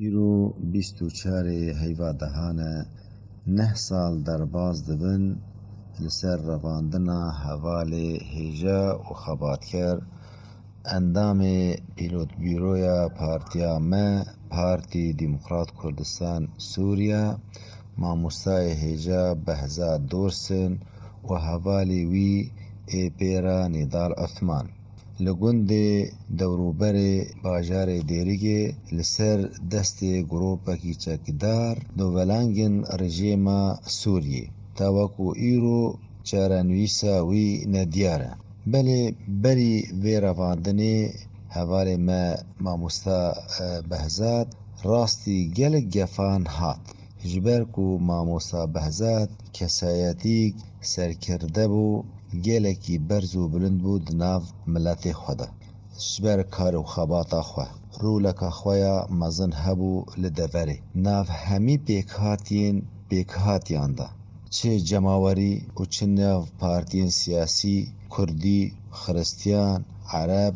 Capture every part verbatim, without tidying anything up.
Îro bîst û çarê heyva dehan e, neh sal derbas dibin li ser revandina hevalê hêja û xebatker, endamê pîlotbîroya partiya me, Partî Demokrat Kurdistan Sûriye, mamostayê hêja Behzat Dorsin û hevalê wî ê pêra Nîdal Osman. Li gundê dewrûberê bajarê Dêrikê li ser destê gropekî çekdar dovelangên rejîma Sûriyê ta wekû îro çarenivîsa wî nediyar e. Belê berî vê revandinê hevalê me mamosta, e, Behzat rastî gelek gefan hat. Ji ber ku mamosta Behzat kesayetîk serkirde bû, gelekî berz û bilind bû di nav miletê xwe de. Ji ber kar û xebata xwe, roleka xwe ya mezin hebû li deverê. Nav hemî pêkhatiyên pêkhatiyan de, çi cemawerî û çi nav partiyên siyasî, kurdî, xiristiyan, ereb,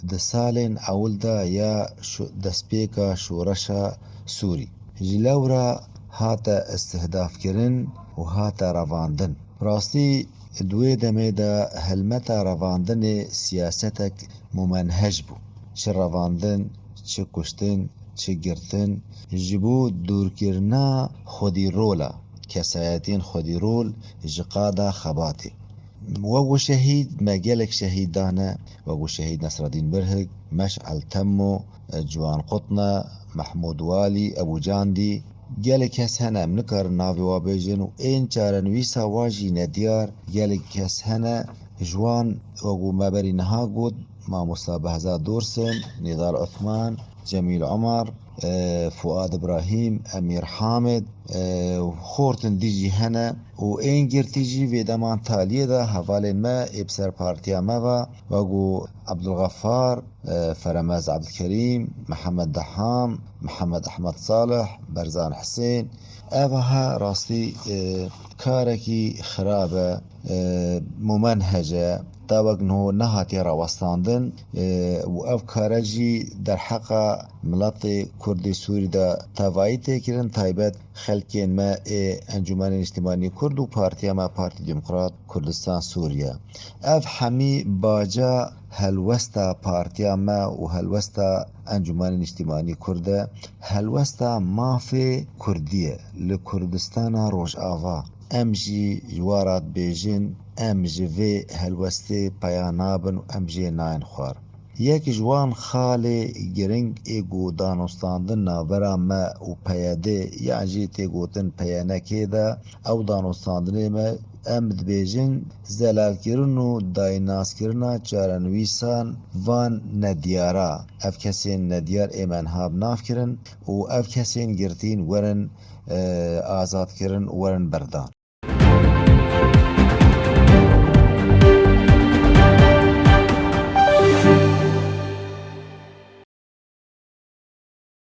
di salên ewil de ya şo-, destpêka şoreşa Sûrî. Ji lewra hate îstihdafkirin û hate revandin. Rastî di wê demê de helmeta revandinê siyasetek mumenhec bû. Çi revandin, çi kuştin, çi girtin, ji bo dûrkirina xwedîrola, kesayetiyên xwedîrol ji qada xebatê. Wek û şehîd me gelek şehîd dane, wek û şehîd Nesreddîn Birhik, Meş'el Temmo, Ciwan Qutne, Mehmûd Walî, Ebû Candî, gelek kes hene, em nikarin navê wa bêjin û ên çarenivîsa wa jî nediyar, gelek kes hene, ji wan wek û me berî niha got, Mamosta Behzat Dorsin, Nîdal Osman, Cemîl Omar, e, Fuad Ibrahîm, Emîr Hamid, e, xortin dî jî hene û ên girtî jî vê deman taliyê de hevalên me ê bi ser partiya me ve, wek û Ebdulxefar, e, Feremez Ebdulkerîm, Mihemed Deham, Mihemed Ehmed Salih, Berzan Hisên. Ev he rastî, e, karekî xirab e, e, mumenhec e. Ta wek niho nehatiye rawestandin, e, û ev kare jî derheqa miletê Kurdê Sûrî de tevayî tê kirin, taybet xelkên me ê Encûmenê Niştimanî Kurd û partiya me Partî Demokrat Kurdistan Sûriye. Ev hemî baca helwesta partiya me û helwesta Encûmenê Niştimanî Kurd e, helwesta mafê Kurdî ye li Kurdistana Rojava. Em jî ji wa re dibêjin, em ji vê helwestê peya nabin û em jê nayên xwar. Yek ji wan xalê giring ê ku danûstandin navbera me û P Y D yan jî tê gotin P Y N K de, ew danûstandinê me, em dibêjin, zelalkirin û dayînnaskirina çarenivîsan van nediyara. Ev kesên nediyar ê me niha bi nav kirin û ev kesên girtîn werin, e, azadkirin û werin berdan.